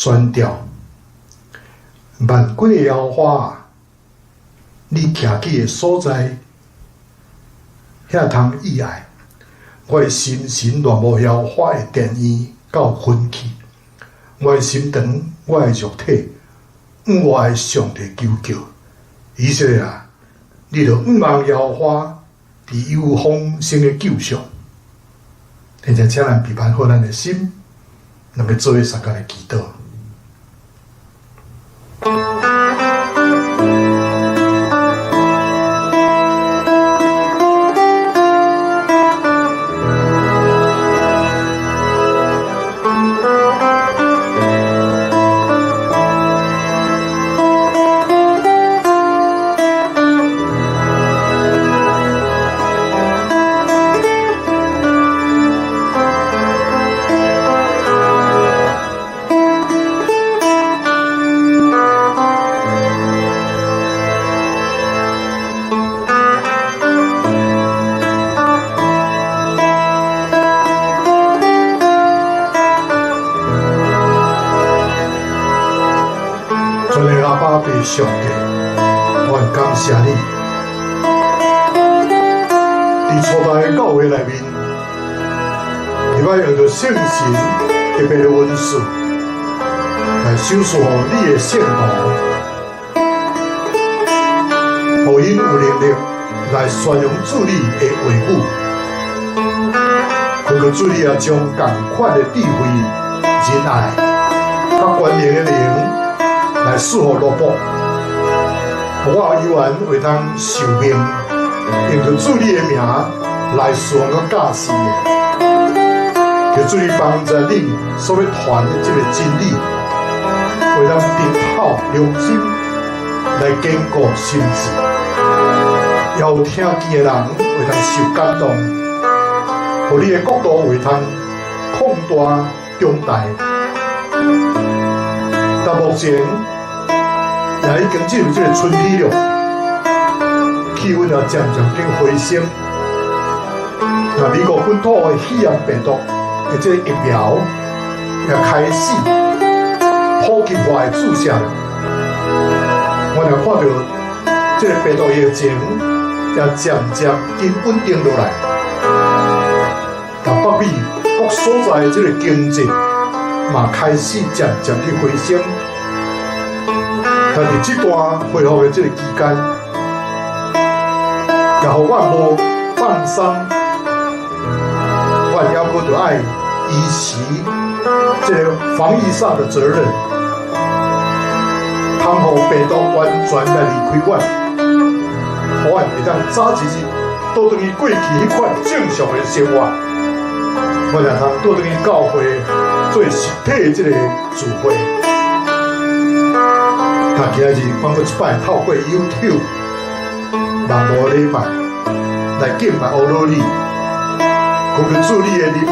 宣調。萬軍的耶和華，你徛起的所在，遐通意愛。我的心神戀慕耶和華的殿院到昏去，我的心腸，我的肉體，向我的上帝求叫。以色列啊，你著仰望耶和華，佇伊有豐盛的救贖。現在請咱備辦好咱的心，咱欲做伙相共來祈禱。上帝，我很感謝你。佇初代教會內面，你欲用著聖神特別的恩賜來賞賜予你的聖徒，予𪜶有能力來宣揚主你的話語。懇求主你也將仝款的智慧、仁愛、佮權能的靈來賜予羅伯。予我有緣會當受命，用著主你的名來侍奉佮教示的，求主你幫助你所欲傳的這个真理，會當直透良心來堅固心志，也有聽見的人會當受感動，予你的國度會當擴大長大。到目前，也已經進入這個春天了，氣溫也漸漸變回升。那美國本土的肺炎病毒的這個疫苗也開始普及化的注射了。我也看著這個病毒疫情也漸漸緊穩定落來。但北美各所在的這個經濟嘛開始漸漸去回升。但佇這段恢復的這個期間，也予阮無放鬆，阮猶閣著愛維持這個防疫上的責任，通予病毒完全來離開阮，予阮會當早一日倒轉去過去彼款正常的生活，阮也通倒轉去教會做實體的這個聚會。那今仔日，阮閣一擺透過 YouTube 網路禮拜來敬拜阿羅你，懇求主你的憐憫，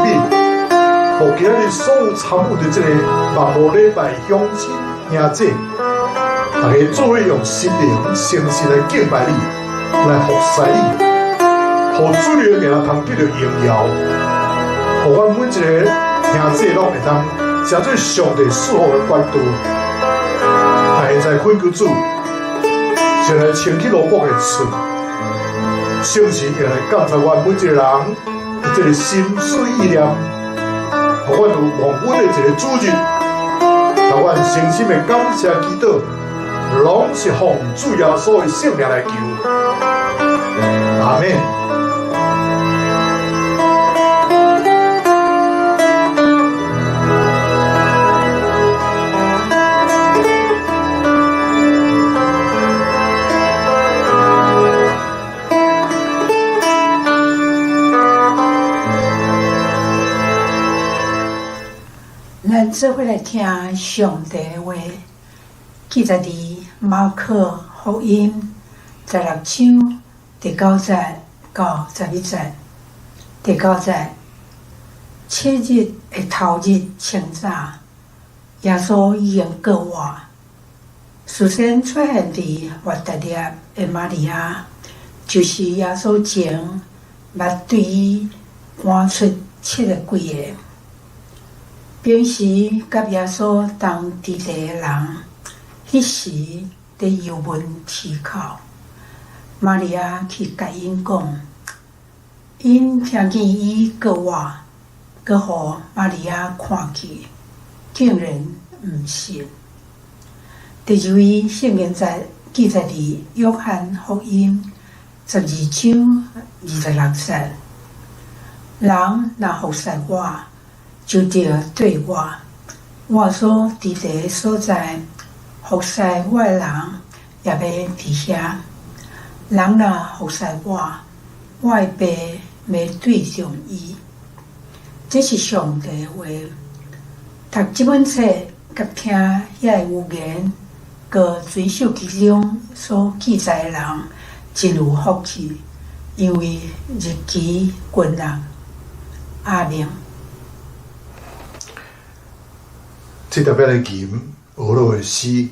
予今仔日所有參與佇這個網路禮拜鄉親兄姊，大家做伙用心靈誠實來敬拜你，來服侍你，予主你的名通得著榮耀，予阮每一个兄姊攏會當成做上帝賜福的管道。現在懇求主，先來清去羅伯的喙，聖神會來監察阮每一個人的這個心思意念，予阮有蒙恩的一個主日，予阮誠心的感謝祈禱，攏是奉主耶穌的聖名來求，阿們。咱做伙來聽上帝的話，記載佇馬可福音16章第9節到11節。第9節，七日的頭日清早，耶穌已經過活，事先出現佇抹大拉的瑪利亞，就是耶穌前捌對伊趕出七个鬼的。平時佮耶穌同佇地的人，彼時佇憂悶啼哭。瑪利亞去共𪜶講，𪜶聽見伊閣活，閣予瑪利亞看見，竟然毋信。第二位聖經節記載佇約翰福音12章26節：人若服侍我，就著綴我；我所佇的所在，服侍我的人也欲佇遐。人若服侍我，我的爸欲對重伊。這是上帝的話。讀這本冊，佮聽遐個預言，佮遵守其中所記載的人，真有福氣，因為日期近啦。阿們。這特別來吟俄羅的詩，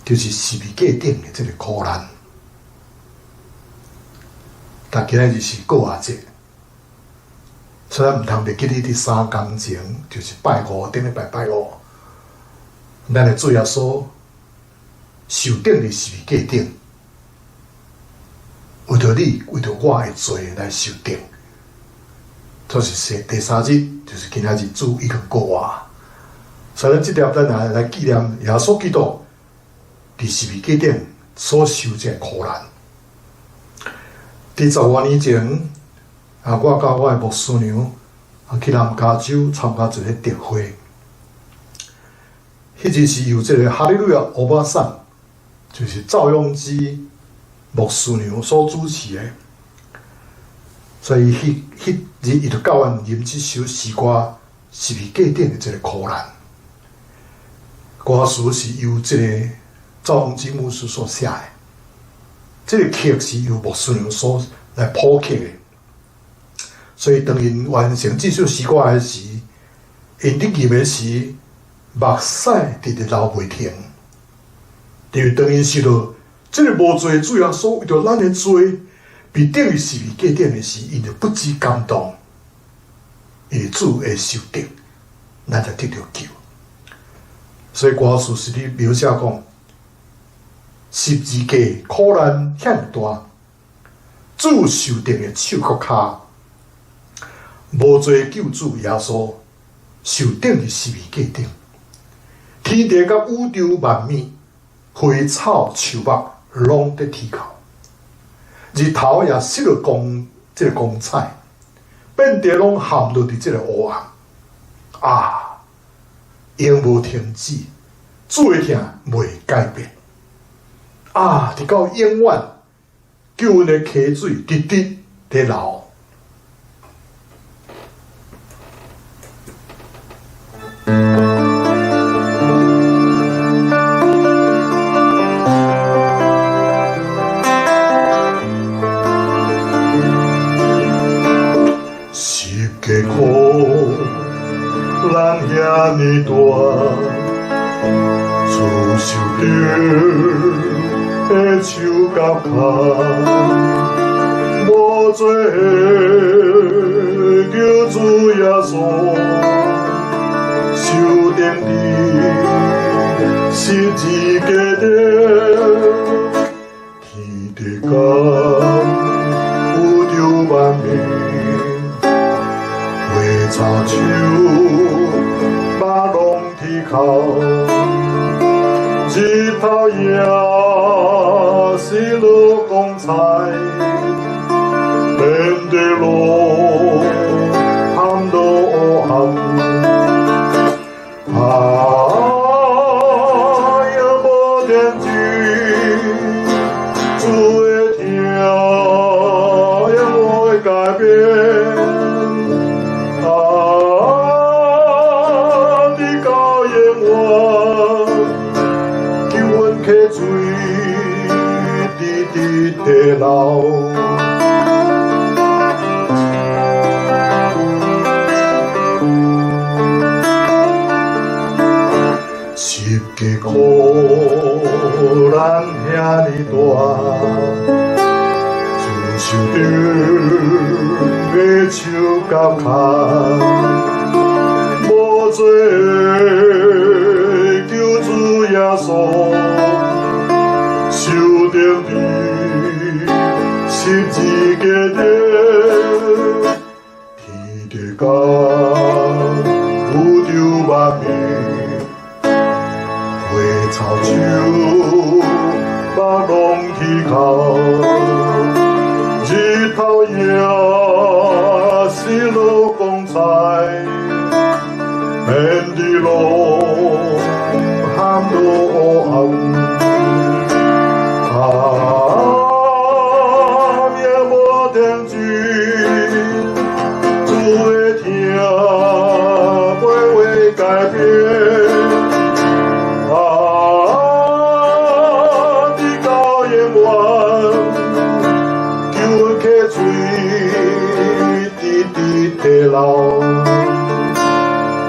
就是十字架頂的這个苦難。但今仔日是過活節，所以咱毋通袂記得佇3工前，就是拜五，頂禮拜拜五，咱的主耶穌受釘佇十字架頂，為著你，為著我的罪來受釘。這是第三日，就是今仔日主已經過活。所以咱這粒咱來紀念耶穌基督佇十字架頂所受這个苦難。佇10外年前，我佮我的牧師娘去南加州參加一个特會。彼日是由這个哈利路亞歐巴桑，就是趙永基牧師娘所主持的。所以彼彼日伊就教阮吟這首詩歌，十字架頂的這个苦難。歌詞是由這個趙永基牧師所寫的，這个曲是由牧師娘所來譜曲的。所以當𪜶完成這首詩歌的時，𪜶佇吟的時，目屎直直流袂停。因為當𪜶想到這个無罪的主耶穌為著咱的罪被釘佇十字架頂的時，𪜶就不知感動，因為主會受釘，咱才得著救。所以歌詞是咧描寫講，十字架苦難遐爾大，主受釘的手閣跤，無罪救主耶穌受釘佇十字架頂，天地佮宇宙萬物、花草樹木攏佇啼哭，日頭也失去光，這个光彩，遍地攏陷落佇這个黑暗。啊，永無停止，主的疼袂改變。啊，直到永遠，救恩的溪水直直佇流。十架苦難遐爾大，主受釘的手佮跤，無罪的救主耶穌，受釘佇十字架頂，天地間宇宙萬物，花草樹木攏啼哭，日頭也失落光彩，遍地攏陷落黑暗。啊，永無停止，主的疼永袂改變。啊，直到永遠，救恩溪水直直地流。十架苦難遐爾大，主受釘的手佮跤，罪的救主耶穌，受釘佇十字架頂，天地間宇宙萬物，花草樹木攏啼哭，日頭也是落光彩，遍地攏陷落黑暗。啊，也無停止，主的疼袂會改變。啊，直到永遠，救阮溪水直直地流，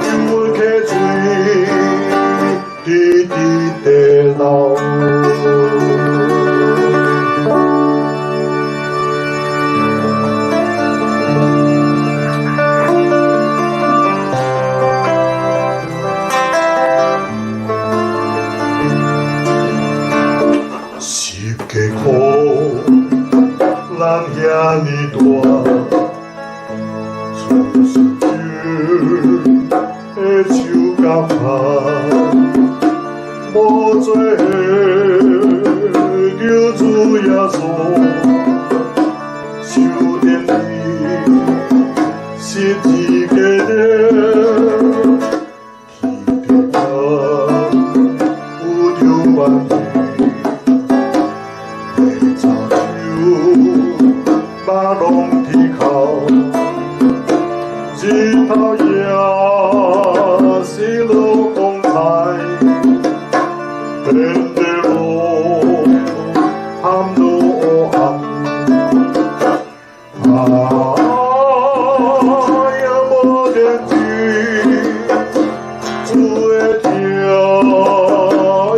救阮溪水直直地流。十架苦，咱遐爾大，主受的手甲拍，無罪的救主耶穌，受釘佇十字架頂，天地間宇宙萬物，花草樹木攏啼哭，日頭也是落光彩，遍地攏含落暗。啊，也無停止，主的疼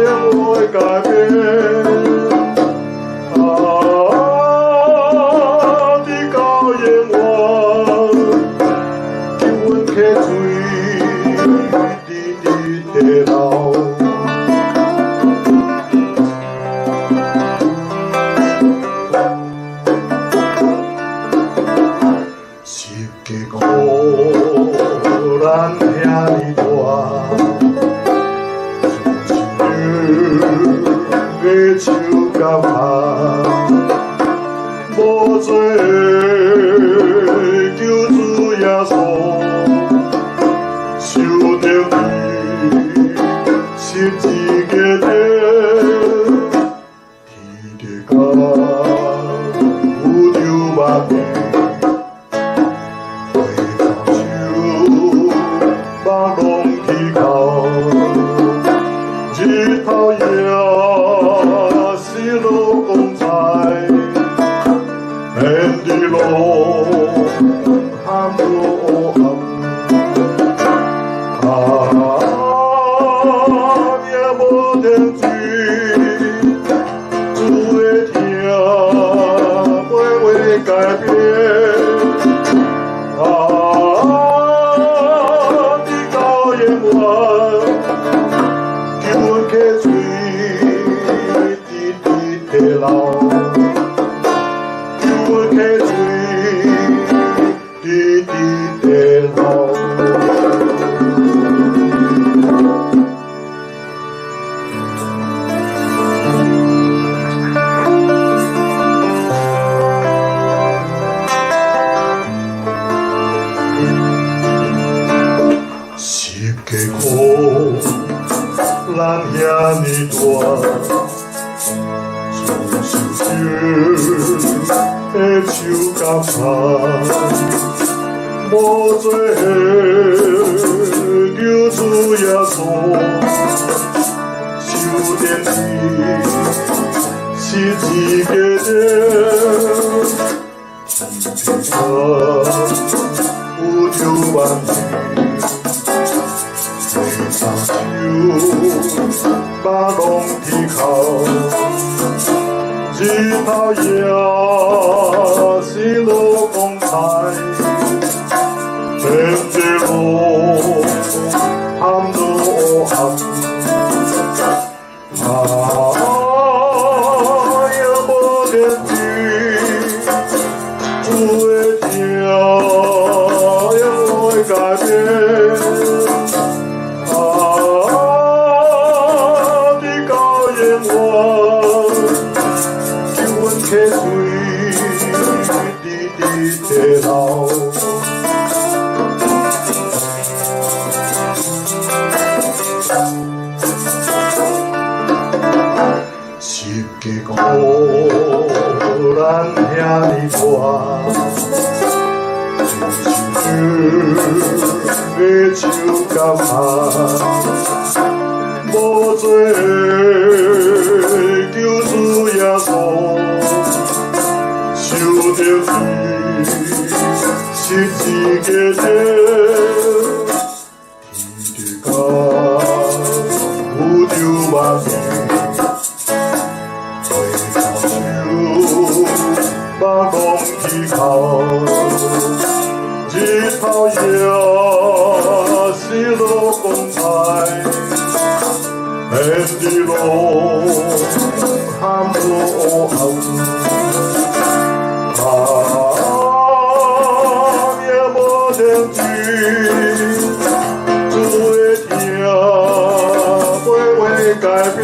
永袂改變。啊，直到永遠，救阮溪水直直地流。十架苦，咱遐爾大，主的手甲拍，無罪的救主耶穌，受釘佇十字架頂，天地間宇宙萬物，花草樹木攏啼哭，日頭也是落光彩，遍地攏含落暗。啊，也無停止，主的疼袂會改變。啊，直到永遠，救阮溪水直直地流，救阮溪水直直地流。十架苦，咱遐爾大，主受的手甲拍，無罪的救主耶穌，受釘佇十字架頂，天地間宇宙萬物，花草樹木攏啼哭，日頭也是落光彩，遍地攏主的疼永袂改變。啊，直到永遠，救阮溪水直直地流。十架苦咱遐呢大，受的手感啊，無罪的救主耶穌，受著十字架釘，天地間宇宙萬物。目光低頭，日頭也是落光彩，遍地攏含落紅。啊，也無停止，主的疼袂會改變。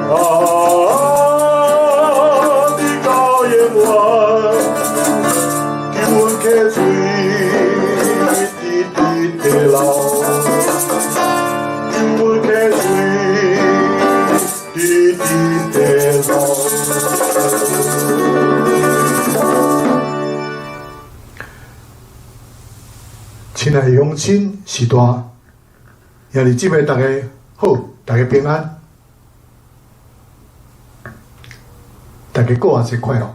啊，直到永遠，救阮溪水直直地流，救阮溪水直直地流。親愛的鄉親時代，兄弟姊妹大家好，大家平安。大家過節快樂，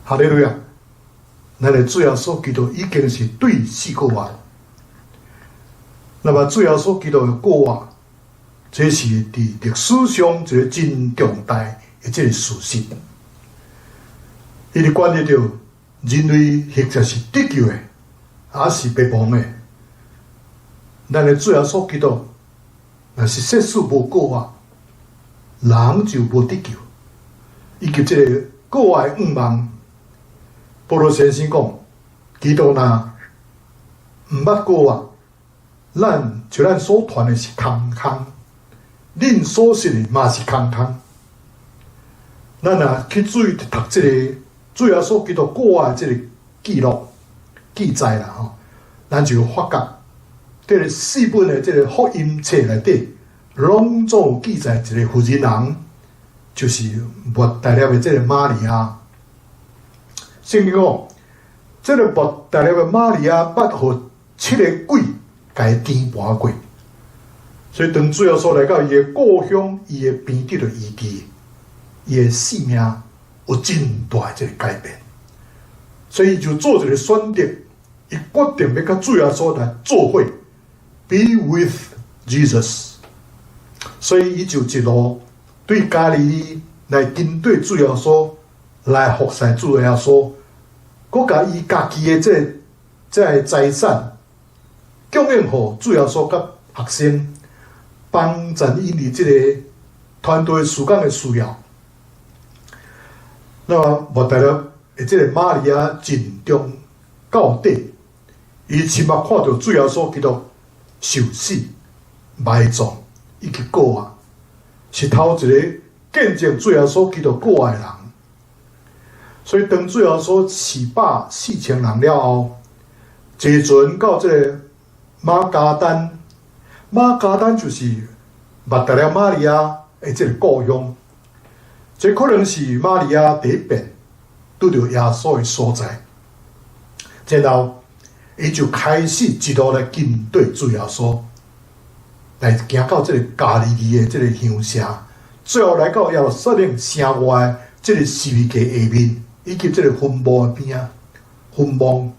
哈利路亞！咱的主耶穌基督已經是對4個月。那麼主耶穌基督的過活，這是佇歷史上一個真重大的這個事實。伊是關係著人類或者是得救的，還是滅亡的。咱的主耶穌基督，若是世事無過活，人就無得救，以及這個國外願望。保羅先生講，基督若毋捌過活，咱就咱所傳的是空空，恁所信的嘛是空空。咱若去注意讀這個主耶穌基督過活的這個記錄記載啦吼，咱就發覺，這個四本的這個福音冊內底，攏總有記載一個婦人人，就是抹大拉的這個瑪利亞。聖經講，這個抹大拉的瑪利亞捌予七个鬼共伊纏盤過，所以當主耶穌來到伊的故鄉，伊的病得著醫治，伊的性命有真大的這個改變。所以伊就做一個選擇，伊決定欲佮主耶穌來做伙，be with Jesus。所以伊就一路對加利利來跟綴主耶穌，來服侍主耶穌，閣共伊家己的這個財產供應予主耶穌佮學生，幫助𪜶佇這個團隊事工的需要。那麼抹大拉的這個瑪利亞盡忠到底，伊親目看著主耶穌基督受死、埋葬以及復活，是頭一個見證主耶穌基督復活的人。所以當主耶穌飼飽4000人了後，坐船到這個馬加丹，馬加丹就是抹大拉瑪利亞的這個故鄉。這可能是瑪利亞第一遍拄著耶穌的所在。然後，伊就開始一路來跟綴主耶穌，來行到這個加利利的這個鄉城，最後來到耶路撒冷城外這個十字架下面，以及這個墳墓的邊仔，墳墓。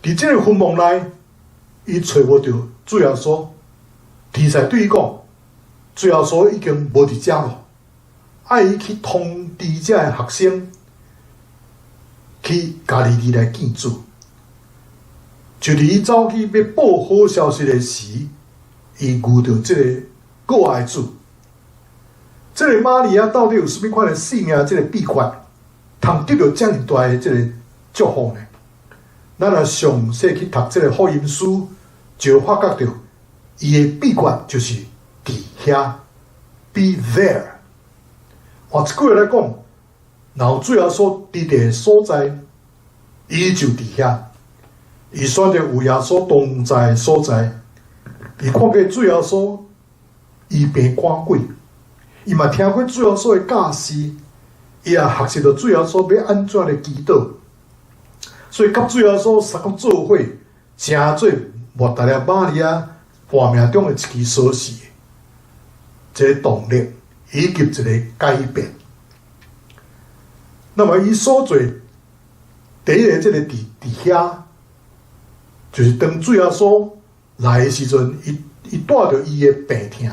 佇這個墳墓內，伊揣無著主耶穌，天使對伊講，主耶穌已經無佇遮囉，愛伊去通知遮个學生去加利利來見主。就佇伊走去欲報好消息的時，伊遇著這個復活的主。這個瑪利亞到底有啥物款的性命？這個秘訣，通得著遮爾大的這个祝福呢？咱若詳細去讀這个福音書，就會發覺著伊的秘訣就是佇遐，be there。換一句話來講，若有主耶穌佇佇的所在，伊就佇遐。伊選擇有耶穌同在的所在，伊看見主耶穌醫病趕鬼，伊嘛聽過主耶穌的教示，伊也學習著主耶穌欲按怎來祈禱，所以佮主耶穌相共做伙，成做抹大拉瑪利亞活命中的一支鎖匙，這个動力以及一个改變。那麼伊所做第一个這个佇佇遐，就是當主耶穌來的時陣，伊伊帶著伊的病痛，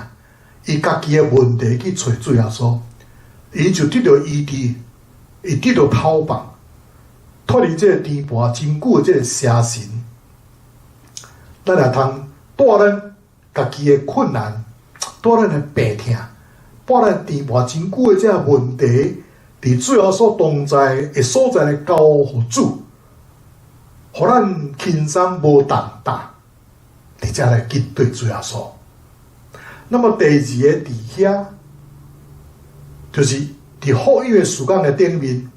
伊家己的問題去揣主耶穌，伊就得著醫治，伊得著透放，脫離這个纏盤真久的這个邪神。咱也通帶咱家己的困難，帶咱的病痛，帶咱纏盤真久的這个問題，佇主耶穌同在的所在來交予主，予咱輕鬆無重擔，佇遮來跟對主耶穌。那麼第二个佇遐，就是佇福音的事工的頂面，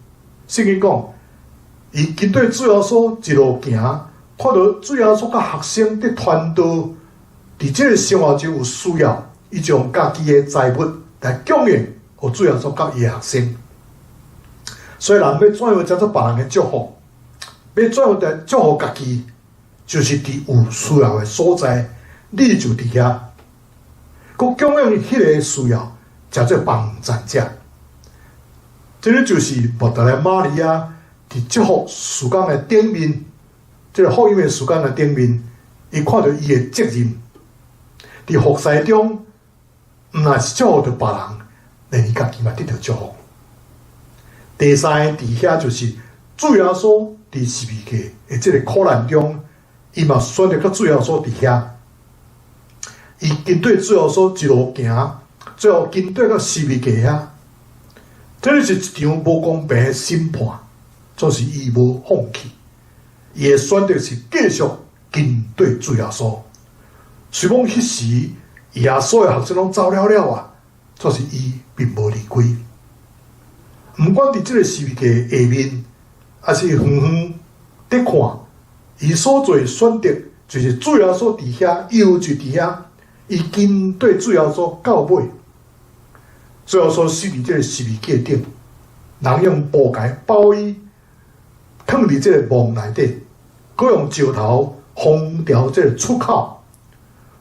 聖經講，伊跟對主耶穌一路行，看著主耶穌佮學生佇傳道，佇這个生活中有需要，伊就用家己的財物來供應予主耶穌佮伊的學生。所以人欲怎樣才做別人的祝福？欲怎樣來祝福家己？就是佇有需要的所在，你就佇遐，閣供應彼个需要，叫做幫贊者。這个就是抹大拉瑪利亞佇祝福事工的頂面，這个福音的事工的頂面，伊看著伊的責任，佇服侍中，毋但是祝福著別人，連伊家己嘛得著祝福。第三个佇遐就是主耶穌佇十字架的這个苦難中，伊嘛選擇佮主耶穌佇遐，伊跟綴主耶穌一路行，最後跟綴到十字架遐。這个是一場無公平的審判，總是伊無放棄，伊的選擇是繼續跟綴主耶穌。雖講彼時耶穌的學生攏走了了啊，總是伊並無離開。毋管佇這个十字架下面，抑是遠遠佇看，伊所做的選擇就是主耶穌佇遐，伊就佇遐，伊跟綴主耶穌到尾。主耶穌死佇這个十字架頂，人用布共伊包伊，囥佇這个墓內底，閣用石頭封牢這个出口。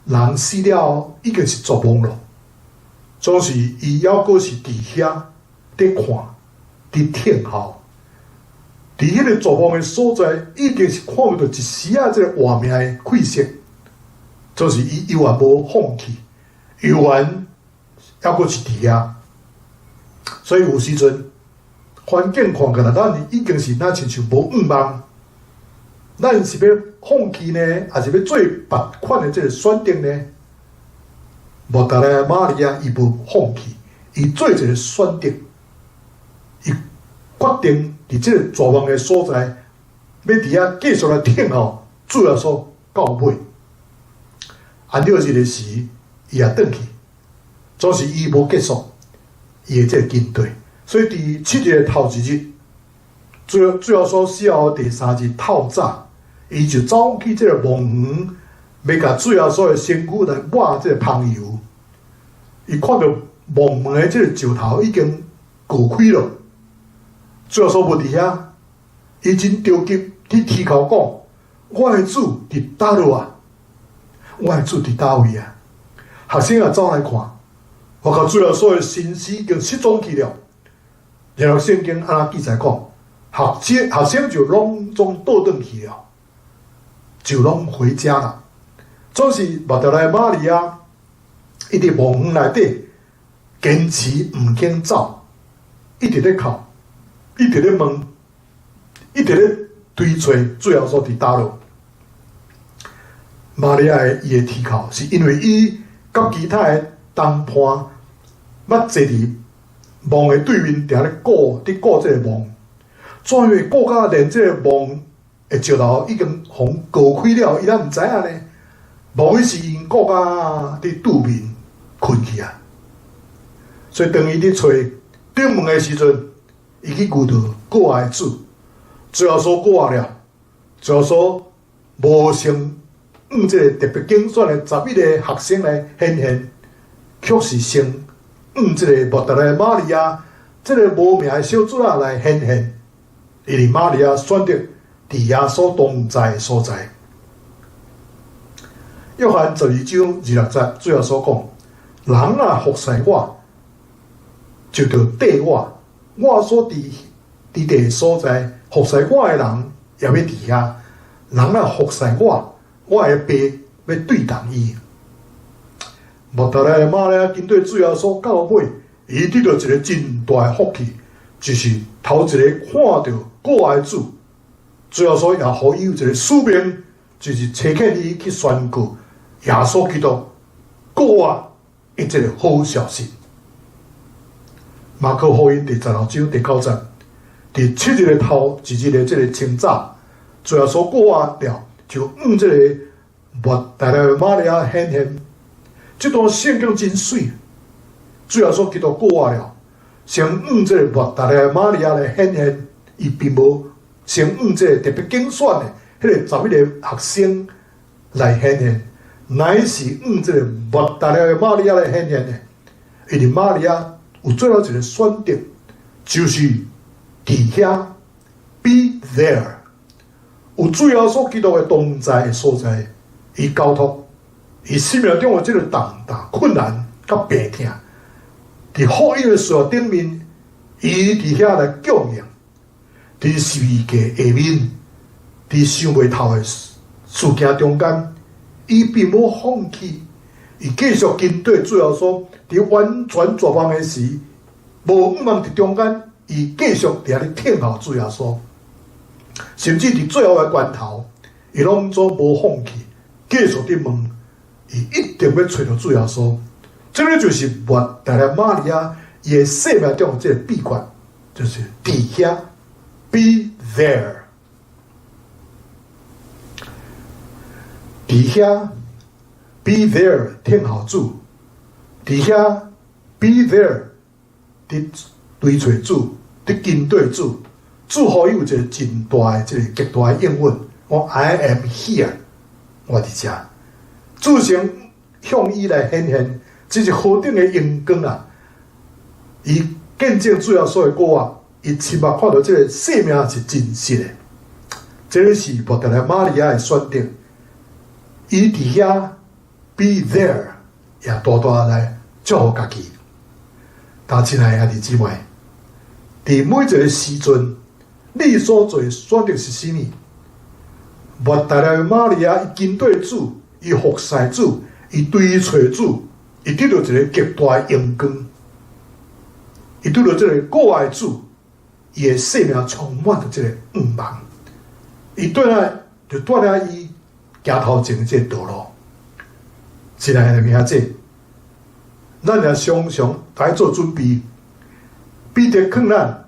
人死了後已經是絕望咯，總是伊猶閣是佇遐佇看，佇等候。佇彼个絕望的所在，已經是看毋著一絲仔這个活命的氣息，總是伊猶原無放棄，猶原猶閣是佇遐。所以有時陣環境看起來，咱已經是若親像無向望，咱是欲放棄呢，抑是欲做別款的這个選擇呢？抹大拉瑪利亞伊無放棄，伊做一個選擇，伊決定佇這个絕望的所在，欲佇遐繼續來等候主耶穌到尾。安息日的時，伊也轉去，總是伊無結束伊的這个跟綴。所以佇七日的頭一日，主主耶穌死後第三日透早，伊就走去這个墓園，欲共主耶穌的身軀來抹這个香油。伊看著墓門的這个石頭已經鋸開了，主耶穌無佇遐，伊真著急去啼哭講：我的主佇佗落啊？我的主佇佗位啊？學生也走來看，發覺主耶穌的身屍已經失蹤去了。然後聖經按呢記載講，學生學生就攏總倒轉去了，就攏回家了。總是抹大拉瑪利亞，伊佇墓園內底堅持毋肯走，一直咧哭，一直咧問，一直咧追揣主耶穌佇佗落。瑪利亞的伊的啼哭，是因為伊佮其他的同伴捌坐佇墓的對面，定咧顧佇顧這个墓。怎樣會顧甲連這個墓的石頭已經予鑿開了，伊猶毋知影呢？莫非是𪜶顧甲佇拄眠睏去啊？所以當伊佇揣頂門的時陣，伊去遇著過活的主，主耶穌過活了，主耶穌無先向這個特別揀選的11個學生來顯現，卻是先向這個抹大拉瑪利亞這個無名的小女仔來顯現，因為瑪利亞選擇佇耶穌同在的所在。約翰12章26節，主耶穌講：人若服侍我，就著綴我；我所佇佇的所在，服侍我的人也欲佇遐。人若服侍我，我的爸欲對待伊。抹大拉瑪利亞跟綴主耶穌到尾，伊得著一个真大的福氣，就是頭一个看著過活的主。主耶穌也予伊有一个使命，就是差遣伊去宣告耶穌基督過活的這个好消息。馬可福音第16章第9節，佇七日的頭一日的這个清早，主耶穌過活了，就向這个抹大拉瑪利亞顯現。這段聖經真媠，主耶穌基督過活了，先向這個抹大拉瑪利亞來顯現，伊並無先向這個特別揀選的彼個11個學生來顯現，乃是向這個抹大拉瑪利亞來顯現的。因為瑪利亞有做了一個選擇，就是佇遐 be there，有主耶穌基督的同在的所在，伊交託伊生命中的這個重擔、困難佮病痛，佇福音的需要頂面，伊佇遐來供應，佇十字架下面，佇想袂透的事件中間，伊並無放棄，伊繼續跟綴主耶穌，佇完全絕望的時，無向望佇中間，伊繼續佇遐咧等候主耶穌，甚至佇最後的關頭，伊攏總無放棄，繼續佇問，伊一定欲揣著主耶穌。這个就是抹大拉瑪利亞伊的生命中的這个秘訣，就是佇遐 be there，佇遐 be there 等候主，佇遐 be there 佇追揣主，佇跟綴主，主予伊有一个真大的這个極大的應允，講 I am here，我佇遮。主先向伊來顯現，這是何等的榮光啊！伊見證主耶穌的過活，伊親目看著這个生命是真實的。這个是抹大拉瑪利亞的選擇，伊佇遐 be there，也大大來祝福家己。但親愛的兄弟姊妹，佇每一个時陣，你所做的選擇是啥物？抹大拉瑪利亞伊跟綴主，伊服侍主，伊追揣主，伊得著一个極大的榮光。伊拄著這个過活的主，伊的生命充滿著這个向望。伊綴來就帶領伊行頭前的這个道路。親愛的兄弟，咱也常常來做準備。彼得勸咱，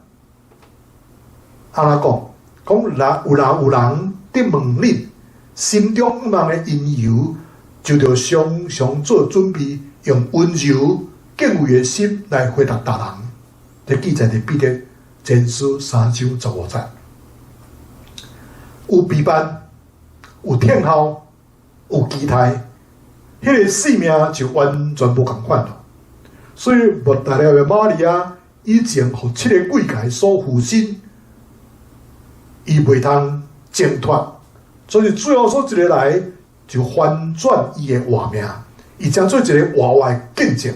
按怎講？講人有人有人佇問恁心中向望的因由，就著常常做準備，用溫柔敬畏的心來回答逐人。這記載佇彼得前書3章15節。有陪伴，有聽候，有期待，彼个生命就完全無仝款囉。所以抹大拉的瑪利亞以前予七个鬼界所附身，伊袂通掙脫，所以主耶穌一个來就翻轉伊的活命，伊將做一个活活的見證，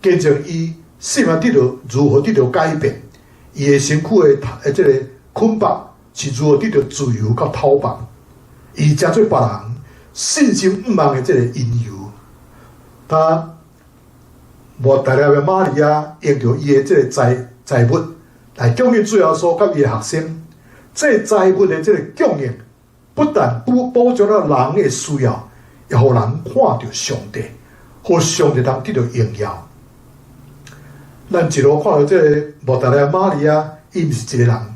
見證伊生命得著如何得著改變，伊的身軀的這个捆綁是如何得著自由佮脫綁，伊成做別人信心向望的這个因由。他抹大拉的瑪利亞用著伊的這个財物來供應主耶穌佮伊的學生，這財物的這个供應，不但補足了人的需要，也予人看著上帝，予上帝通得著榮耀。咱一路看著這个抹大拉瑪利亞，伊毋是一个人，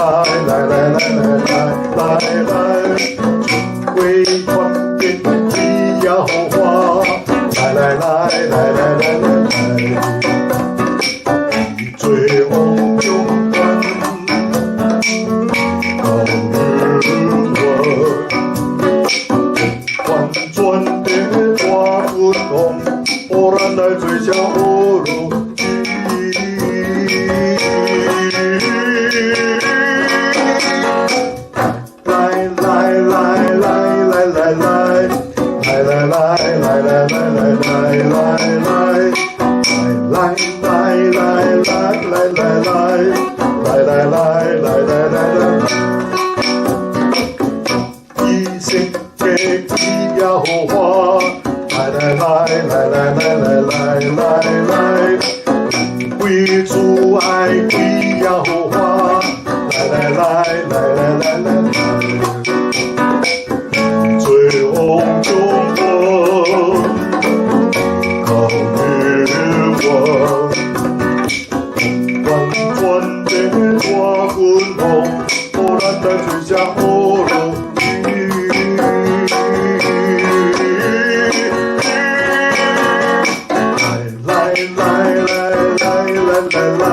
來來來來來來來，尊貴權柄歸耶和華，來來來來來來來來，做王掌權，到永遠，完全的大君王，予咱來做啥呵羅。來來來來來來來，來來來來來來來來來，來來來來來來來，來來來來來來來。以聖潔歸耶和華，來來來來來來來來來，歸主愛歸耶和華，來來來來來來來來，做王掌權，到永遠，完全的大君王，予咱來做啥呵羅。來來來來來來來，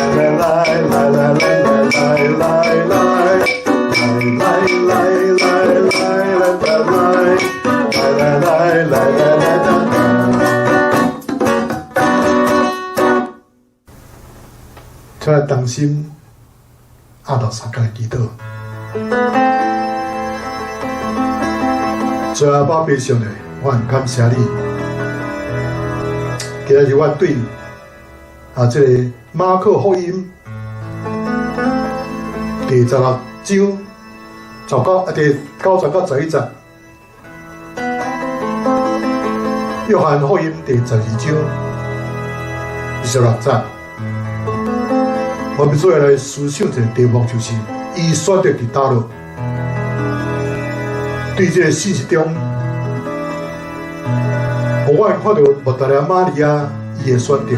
來來來來來來來來，來來來來來來來來來來來。請來同心阿道三共來祈禱。主阿爸父上帝，我很感謝你。今日我對這个馬可福音第16章第9節到11節，約翰福音第12章26節，我們主要來思想一个題目，就是伊選擇佇佗落。對這个信息中，予我看著抹大拉瑪利亞伊的選擇，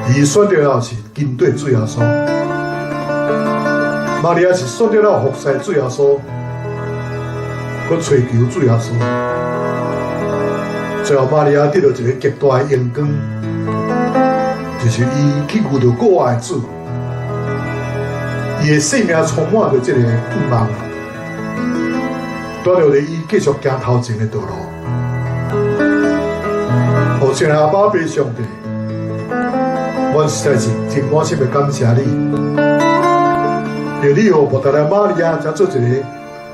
伊選擇了是跟綴主耶穌。瑪利亞是選擇了服侍主耶穌，閣揣求主耶穌。最後，瑪利亞得著一个極大的榮光，就是伊去遇著顧愛的主，伊的生命充滿著這个盼望，帶著伊繼續行頭前的道路。哦，親愛的阿爸父上帝，我實在是真滿心的感謝你，因為你予抹大拉瑪利亞才做一个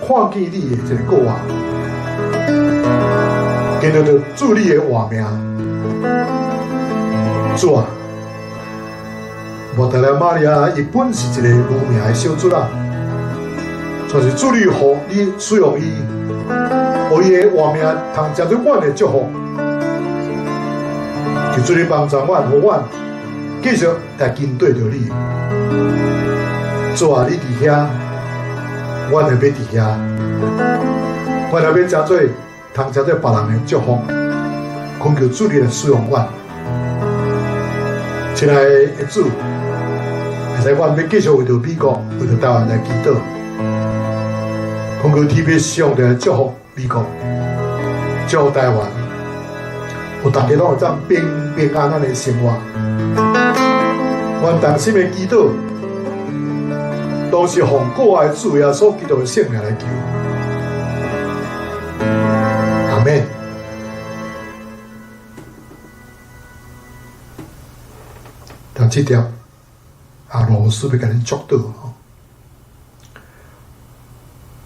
看見你的一个顧愛，見著主你的活命。主啊，抹大拉瑪利亞伊本是一个無名的小卒仔，但是主你予你使用伊，予伊的活命通成做阮的祝福。求主你幫助阮，予阮繼續來跟綴著你。主啊，你佇遐，阮會欲佇遐，阮若欲成做通成做別人的祝福，懇求主你來使用阮。親愛的主，會使阮欲繼續為著美國、為著台灣來祈禱，懇求天父上帝來祝福美國、祝福台灣，予大家攏會當平平安安的生活。阮同心的祈禱，都是奉顧愛主耶穌基督的聖名來求。阿們。但這條羅斯欲共恁祝禱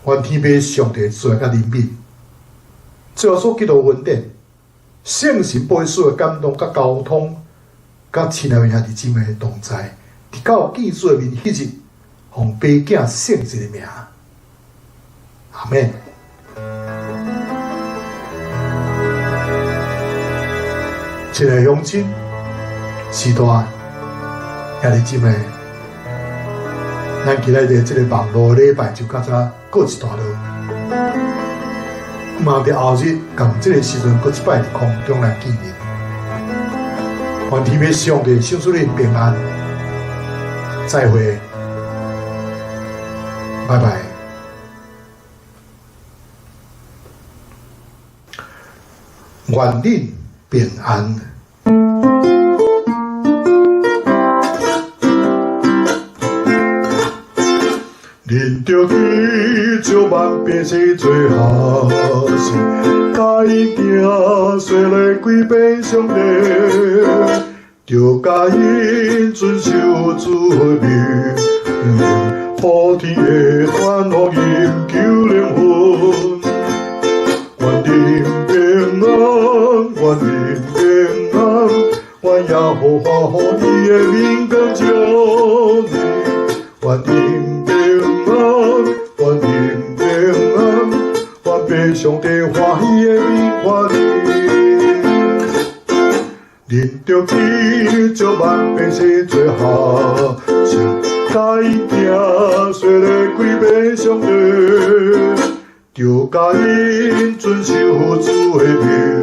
吼，願天父上帝慈愛佮憐憫，主耶穌基督恩典，聖神保惠師的感動佮交通，佮親愛的兄弟姊妹同在，直到見主的面彼日，奉爸囝聖子的名，阿們。親愛的鄉親、時代、兄弟姊妹，咱今仔日這个網路禮拜就到這告一段落。望佇後日仝這个時陣，閣一擺佇空中來見面。願天父上帝賞賜恁平安，再會，拜拜。願恁平安。恁著去召萬百姓做學生，教𪜶行洗禮歸予上帝，著教𪜶遵守主的命令，普天的傳福音救靈魂。願恁平安，願恁平安，願耶和華予伊的明光照你，願恁平安，願恁平安，願父上帝歡喜的面看你。恁著去召萬百姓做學生，教𪜶行洗禮歸予上帝，著教𪜶遵守主的命。